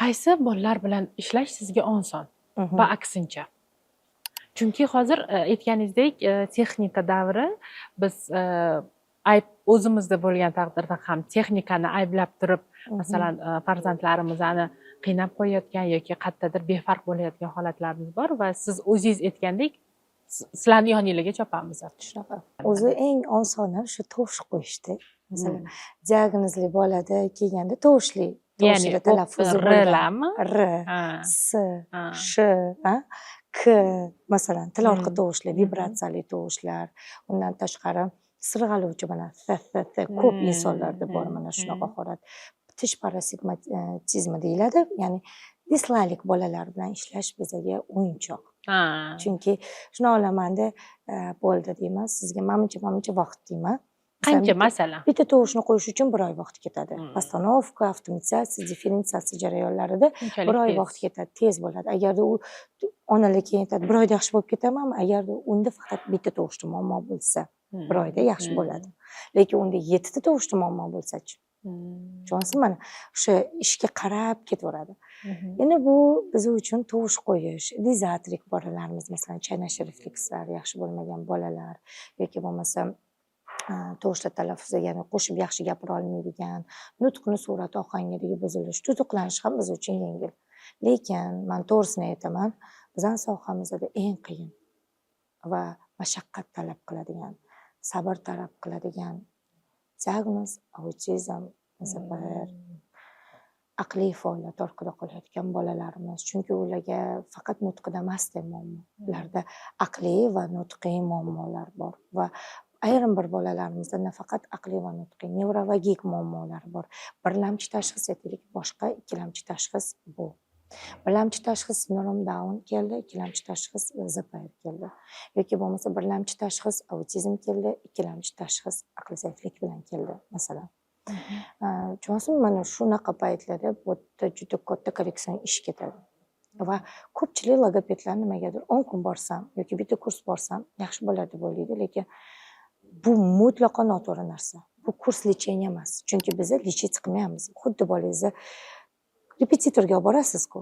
Qaysi bolalar bilan ishlash sizga oson va aksincha? Chunki hozir aytganingizdek, texnika davri, biz ayb o'zimizda bo'lgan taqdirda ham texnikani ayblab turib, masalan, farzandlarimizni qiynab qo'yayotgan yoki qayerdadir befarq bo'layotgan holatlarimiz bor va siz o'zingiz aytgandek, sizlarni yoninglarga chopamiz. Shunaqa. O'zi eng osoni shu tovush qo'yishda. Masalan, diagnozli bolada kelganda tovushli, Ya'ni tovushida talaffuzi bo'lgan. Rlarmi? R, S, Sh, a, K, masalan, til orqa tovushlar, vibratsiyali tovushlar, undan tashqari sirg'aluvchi mana th, th, th, ko'p insonlarda bor mana shunaqa holat. Tish parasigmatizmi deyiladi, ya'ni dislalik bolalar bilan ishlash bizaga o'yinchoq. Chunki shuni olamanda, bo'ldi deyman, sizga manimcha vaqt deyman. Qancha, masalan? Bitta tovushni qo'yish uchun bir oy vaqt ketadi. Постановка, avtomatizatsiya, differensiatsiya jarayonlarida Unchalik bir oy tez. vaqt ketadi, tez bo'ladi. Agarda u onalar keyin aytadi, bir oyda yaxshi bo'lib ketamanmi? Agarda unda faqat bitta tovushda muammo bo'lsa, bir oyda yaxshi bo'ladi. Lekin unda yettita tovushda muammo bo'lsa-chi? Tushunyapsizmi? Mana o'sha ishga qarab ketaveradi. Endi bu biz uchun tovush qo'yish, dizartrik bolalarimiz, masalan, chaynash reflekslari yaxshi bo'lmagan bolalar yoki bo'lmasa tovushlar talaffuzi, ya'ni qo'shib yaxshi gapira olmaydigan, nutqni surati ohangidagi buzilish, tutuqlanish ham biz uchun yengil. Lekin man to'g'risini aytaman, bizani sohamizda eng qiyin va mashaqqat talab qiladigan, sabr talab qiladigan diagnoz autizm, ЗПР, aqliy faoliyat orqada qolayotgan bolalarimiz. Chunki ularga faqat nutqida emasda muammo, ularda aqliy va nutqiy muammolar bor va ayrim bir bolalarimizda nafaqat aqliy va nutqiy, nevrologik muammolar bor. Birlamchi tashxis aytaylik, boshqa ikkilamchi tashxis bu. Birlamchi tashxis sindrom Daun keldi, ikkilamchi tashxis ЗПР keldi. Yoki bo'lmasa birlamchi tashxis autizm keldi, ikkilamchi tashxis aqli zaiflik bilan keldi, masalan. Tushunyapsizmi, mana shunaqa paytlarda bu yerda juda katta korreksion ish ketadi. Va ko'pchilik logopedlar nimagadir 10 kun borsam yoki bitta kurs borsam yaxshi bo'ladi deb o'ylaydi, lekin bu mutlaqo noto'g'ri narsa. Bu kurs лечение emas. Chunki biza лечить qilmayapmiz. Xuddi bolangizni repetitorga olib borasiz-ku.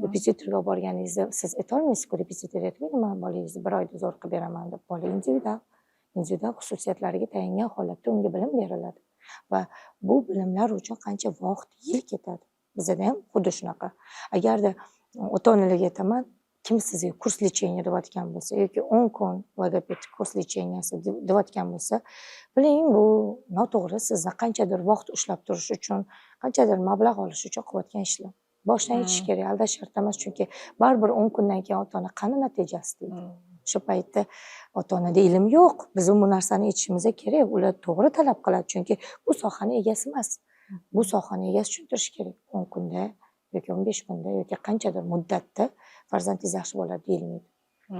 Repetitorga olib borganingizda siz aytolmaysiz-ku, repetitor aytmaydi, man bolangizni bir oyda zo'r qilib beraman deb. Bola individual xususiyatlariga tayangan holatda unga bilim beriladi. Va bu bilimlar uchun qancha vaqt, yil ketadi. Bizada ham xuddi shunaqa. Agarda ota-onalarga aytaman, kim sizga kurs лечения deyotgan bo'lsa yoki 10 kun logoped kurs лечения si deyotgan bo'lsa, biling, bu noto'g'ri. Sizni qanchadir vaqt ushlab turish uchun, qanchadir mablag' olish uchun qilayotgan ishlar. Boshdan aytish kerak, aldash shart emas, chunki baribir 10 kundan keyin ota-ona qani natijasi deydi. O'sha paytda ota-onada ilm yo'q. Biz bu narsani aytishimiz kerak. Ular to'g'ri talab qiladi, chunki bu sohani egasi emas. Bu sohani egasi tushuntirish kerak. 10 kunda yoki 15 kunda yoki qanchadir muddatda farzandingiz yaxshi bo'ladi deyilmaydi.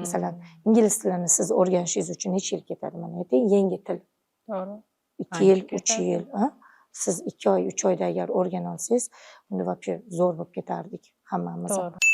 Masalan, ingliz tilini siz o'rganishingiz uchun necha yil ketadi? Mana ayting, yangi til. 2 Ancha yil, 3 ketadi. yil. A? Siz 2 oy, 3 oyda agar o'rgana olsangiz, unda вообще zo'r bo'lib ketardik hammamiz. To'g'ri.